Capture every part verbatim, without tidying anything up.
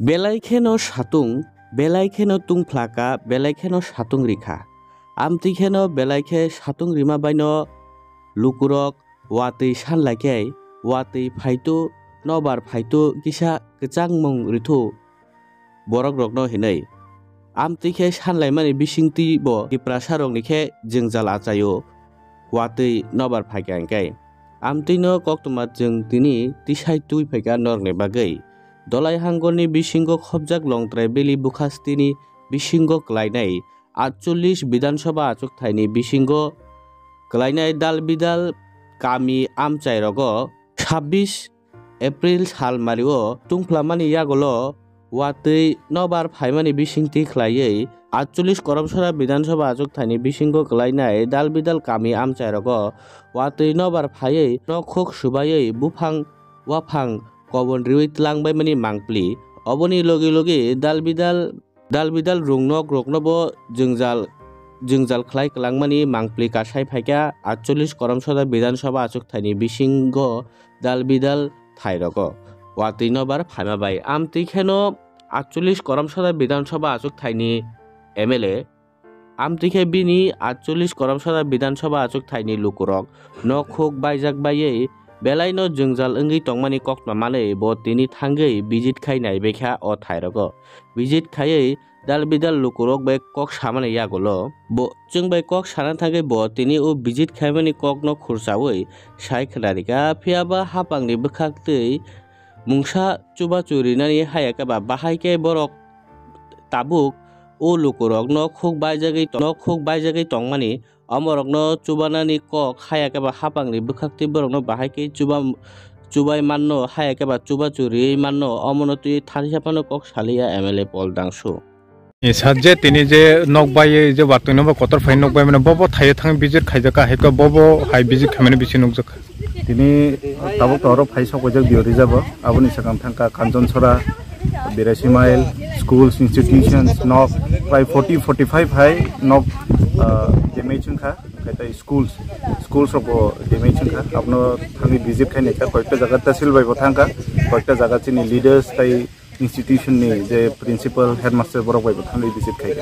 Belai kheno satung, belai kheno tungphlaka, belai kheno satung rikha. Amtwi kheno belai khe satung rima baino lukurok watwi sanlaikhai, watwi phaitu, nobar phaitu kisa kwchangmung rithu borokrokno hinwi. Amtwi khe sanlaimani bisingtwi bo Tiprasarokni khe jwngjal achaio, watwi nobar phaikha hinkhe. Amtwino koktwma chwng tini tisai twi phaikha norokni bagwi. Dolai hangorni bisingo khopjak Longtrai Valley bukhastini bisingo kwlainai atchollish Bidhan Sabha achukthai ni bisingo kwlainai dal bidal kami amchai rogo sabbish April sal mario tungphlamani yagulo watwi nobar phaimani bisingtwi khlaiwi atchollish Karamsara Bidhan Sabha achukthai ni bisingo kwlainai dal bidal kami amchai rogo watwi nobar phaiwi nokhuk subaiwi buphang waphang kobon riwi tlangbaimani mangpli. Oboni logi logi dal bidal Dal bidal rung nok rokno bo jwngjal, jwngjal khlai kwlangmani mangpli kasai phaikha atchollish Karamsara Bidhan Sabha achukthai ni bisingo dal bidal thai rogo watwi nobar phaima bai. Amtwi kheno atchollish Karamsara Bidhan Sabha achukthai ni M L A, amtwi khe bini atchollish Karamsara Bidhan Sabha achukthai ni lukurok nokhuk baijak baiwi belaino jwngjal wngwi tongmani koktma manwi bo tini thangwi visit khai naibaikha o thai rogo. Visit khaiwi dal bidal lukurok bai kok samani yagulo. Bo, chwng bai kok sana thangwi bo tini o visit khaimani kokno khursawi sai khwnarikha, phiyaba hapangni bwkhaktwi mungsa chubachu rinani haya khe ba bahai khe borok tabuk o lukurokno khuk baijagwi to-, no khuk baijagwi tongmani. Omorokno chubanani kok haya khe ba hapangni bwkhaktwi borokno bahai khe chuba, chubai manno, haya khe ba chubachu riwi manno, omono twi thansa phano kok saliya M L A Paul Dangsu. Ni sa je tini je nok bai je watwi no ba kotor phai nok bai mane bobo thaio thang visit khaijak ka hai ka bobo hai visit khaimani bisi nukjak. Tini tabuk to oro phai sok bai jak biyo rijabo aboni sakang thangka Kanchonsora, Biraisi Mile, schools, institutions, nok prai forty, forty-five hai nok, ah, damage wngkha, khai tai schools, schools rok bo damage wngkha, abono thangwi visit khai naikha, koyekta jaga tahsil bai bo thangkha, koyekta jaga chini leaders tai institution ni je principal, headmaster borok bai bo thangwi visit khai.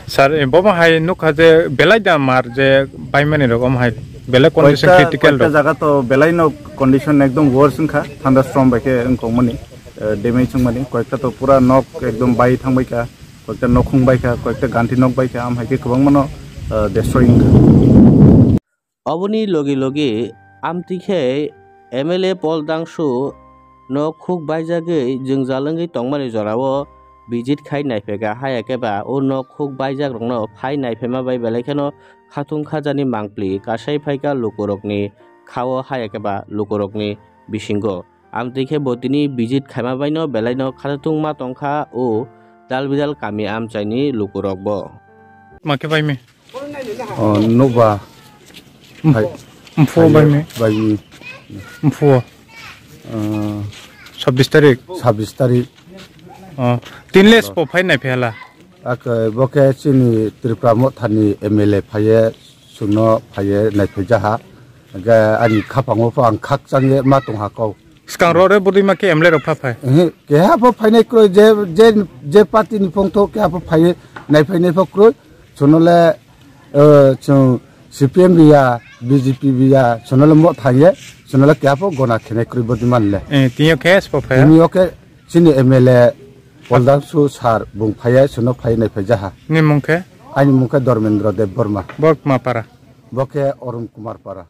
Sir, eh, bobo hai nukha je belai da mar je baimani rok omo hai belai condition koyekta, critical koyekta rok. Jaga to belai no condition ekdom worse wngkha, thunderstorm bai khe wngkokmani. Eh, damage wngmani, koyekta to pura nok ekdom bai thangbaikha, koyekta nokhung baikha, koyekta ganti nok baikha, am hai khe kwbangmano, eh, destroy wngkha. Oboni logi logi amtwi khe M L A Paul Dangsu nok khuk baijagwi jwngjal wngwi tongmani jorao visit khai naiphaikha, haya khe ba o nok khuk baijak rokno phai naiphaima bai belai kheno khatung khajani mangpli kasai phaikha lukurokni khao, haya khe ba lukurokni bisingo. Amtwi khe bo tini visit khaima baino belaino khatungma tongkha o dal bidal kami amchaini lukurokbo. Ma khe bai me? O, nukba. Mphu-, hai, mphu hai, bai me? Bai me. Mphu. Ah, sabbish tarik? Sabbish tarik. Oh, tin les po phai nai phe hala? Ak, bo khe chini Tripura Mothani M L A phaiye, chwngno phaiye, naiphaija ha. Hwnkhe ani khapango pho ang khakchangye ma tong ha kau. Swkang rok re bwdwi ma khe M L A rok pha phai? Ehe, keha pho phainai kwrwi, je, je, je party ni phongtho keha pho phaiye, naiphainai pho kwrwi. Chwngno le, eh, chwng C P M biya, B J P biya, chwngno le mo thangye, chwngno le keha pho gona khenai kwrwi bwdwi man le. Eh, tini o khe spo phai? Tini o khe chini M L A Paul Dangsu sir bung phaiya, chwngno phai naiphaija ha. Ni mung khe? Ani mung khe Dharmendra Debbarma. Bo kma para? Bo khe Arun Kumar para.